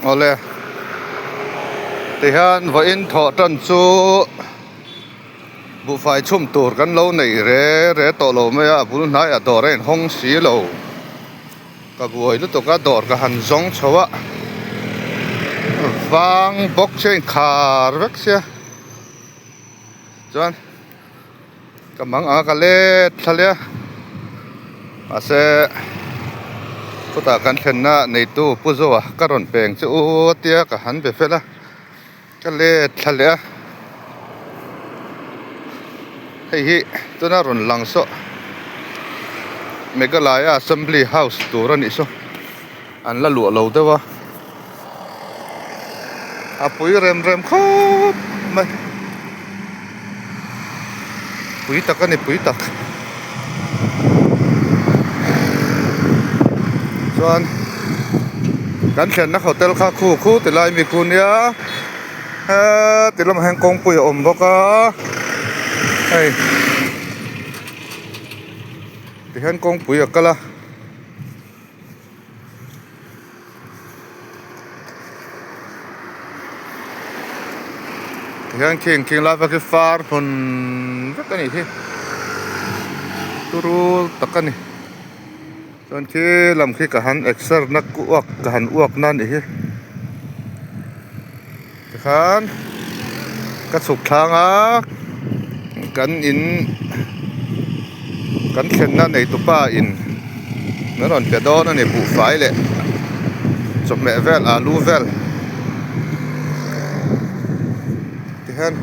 Awle tihian vawiin thawh tan chu buhfai chhum tur kan lo nei re re tawh lo mai a a bul hnaiah dawr a inhawng si lo ka buai lutuk a dawr ka han zawng chho a vang bawk che a inkhar vek sia chuan. Ka mang ang a ka let thla leh a mahse chutah kan thlenna neitu Pu Zoa ka rawn peng che u tia ka han be fel a ka let thla leh a hei hi tuna rawn lang saw Meghalaya Assembly House tur a nih saw an la luah lo deuh a a pui rem rem khawp mai pui tak a ni pui tak chuan kan thlenna hotel kha khu khu ti lai mi khu nia heti lamah hian kawngpui a awm bawk a hei tihian kawngpui a kal a. Tihian khi engthing lai vek hi far hmun vek a nih hi turu tak a ni chuan khi lam khi ka han exer na uak ka han uak na a nih hi tikhan ka chhuk thlang a kan in kan thlenna neitupa in min rawn pe dawn a ni buhfai leh chawhmeh vel alu vel tihian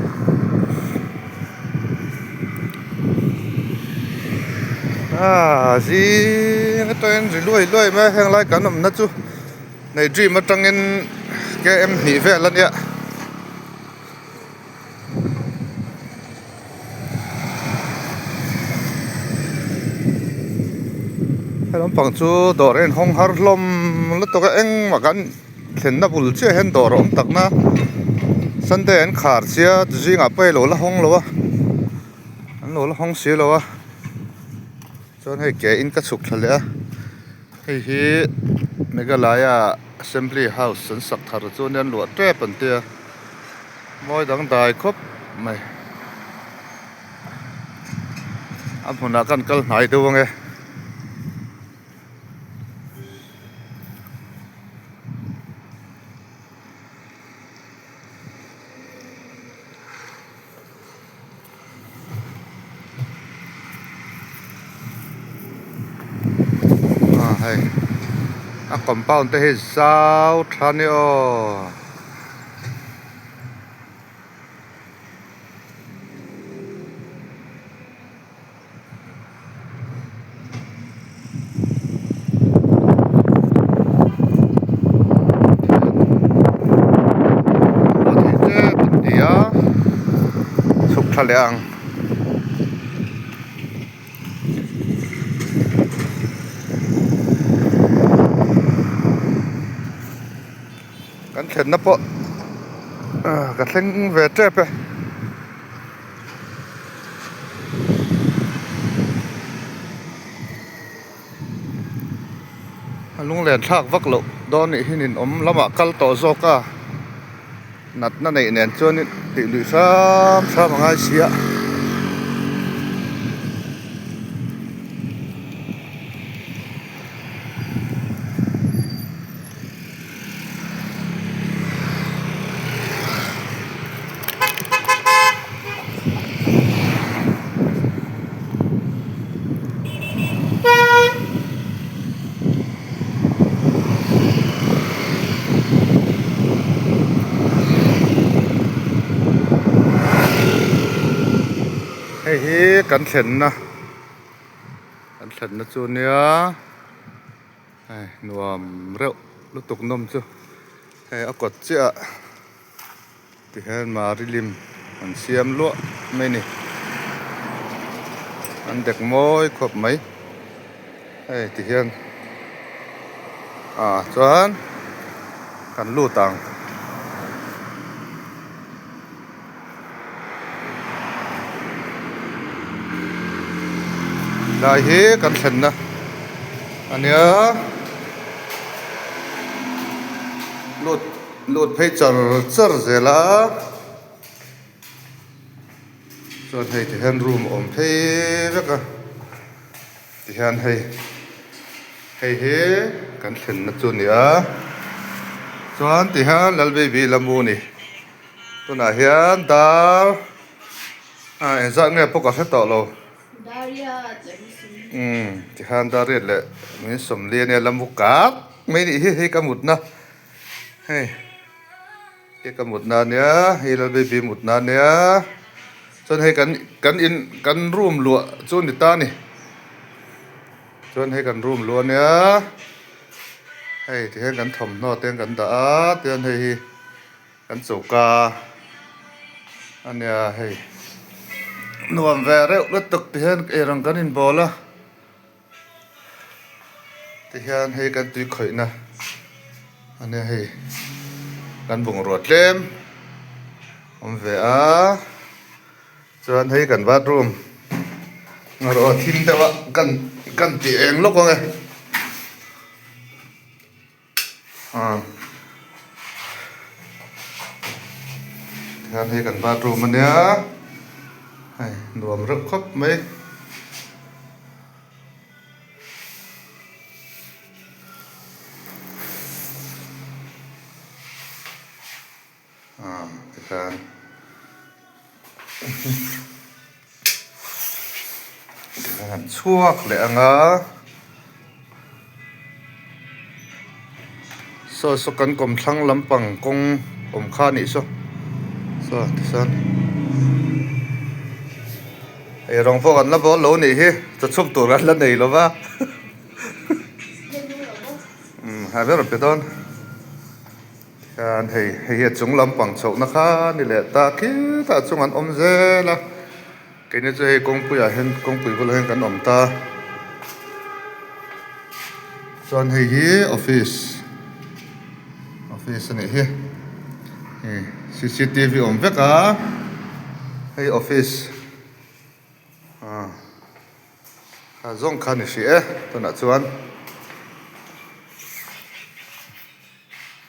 ah zing atangin ri luai luai mai a heng lai kan awmna chu. Nei dream atangin km hnih vel a nia. He lampang chu dawr a inhawng har hlawm lutuk a engmah kan thlenna bul chiah hian dawr a awm tak na Sunday an khar sia zingah pawh hei lo la hawng lo a an lo la hawng si lo a chuan hei ke in ka chhuk thla leh a. Hei hi Meghalaya Assembly House an sak thar chu anian luah tep an tia mawi dangdai khawp mai a hmunah khan kal hnai deuh ange. Ah hei a compound te hi zau tha ni aw. Chhuk tha leh ang. Kan thlenna pawh ka thleng ve tep e. A lunglen thlak vak loh dawn nih hi nin awm lamah kal tawh zawk a natna neih nen chuan tih luih hram hram a ngai si a. Hei hi kan thlenna kan thlenna chu nia. Hei nuam reuh lutuk nawm chu hei a kawt chiah ah tihian mari lim an siam luah mai a ni an dek mawi khawp mai hei tihian ah chuan kan lut ang. Lai hi kan thlenna a nia. Lut lut phei char char zel a chuan hei ti hian room a awm phei vek a ti hian hei hei hi kan thlenna chu a ni a chuan ti hian lal baby la mu a ni tunah hian dar ah engzat nge pawh ka hre tawh lo. Umm tikhan dariat leh min sawmli ania la mu kak mai nih hi hei ka mutna hei hei ka mutna ania hei lal baby mutna ania chuan hei kan kan in kan room luah chu a ni ta a ni chuan hei kan room luah ania hei tihian kan thawmhnaw te kan dah a tichuan hei hi. Kan choka ania hei nuam ve reuh lutuk ti hian eirawng kan inbawl a tihian hei kan tui khawihna ania hei kan bungrua tlem awm ve a chuan hei kan bathroom erawh a thim deuh a kan kan tih eng lawk ang e. Tihian hei kan bathroom ania hei nuam reuh khawp mai. Tikhan tikhan an chhuak leh ang a saw saw kan kawmthlang lampang kawng awm kha a nih saw saw tichuan eirawng pawh kan la bawl lo nih hi chaw chhuk tur an la nei lo va umm ha ber a pe dawn. Hian hei hei hi a chung lampang chhohna kha a ni leh ta khitah chung an awm zel a keini chu hei kawngpuiah hian kawngpui bulah hian kan awm ta chuan hei hi office office a nih hi hei cctv awm vek a hei office ah. A zawng kha ni hrih e tunah chuan.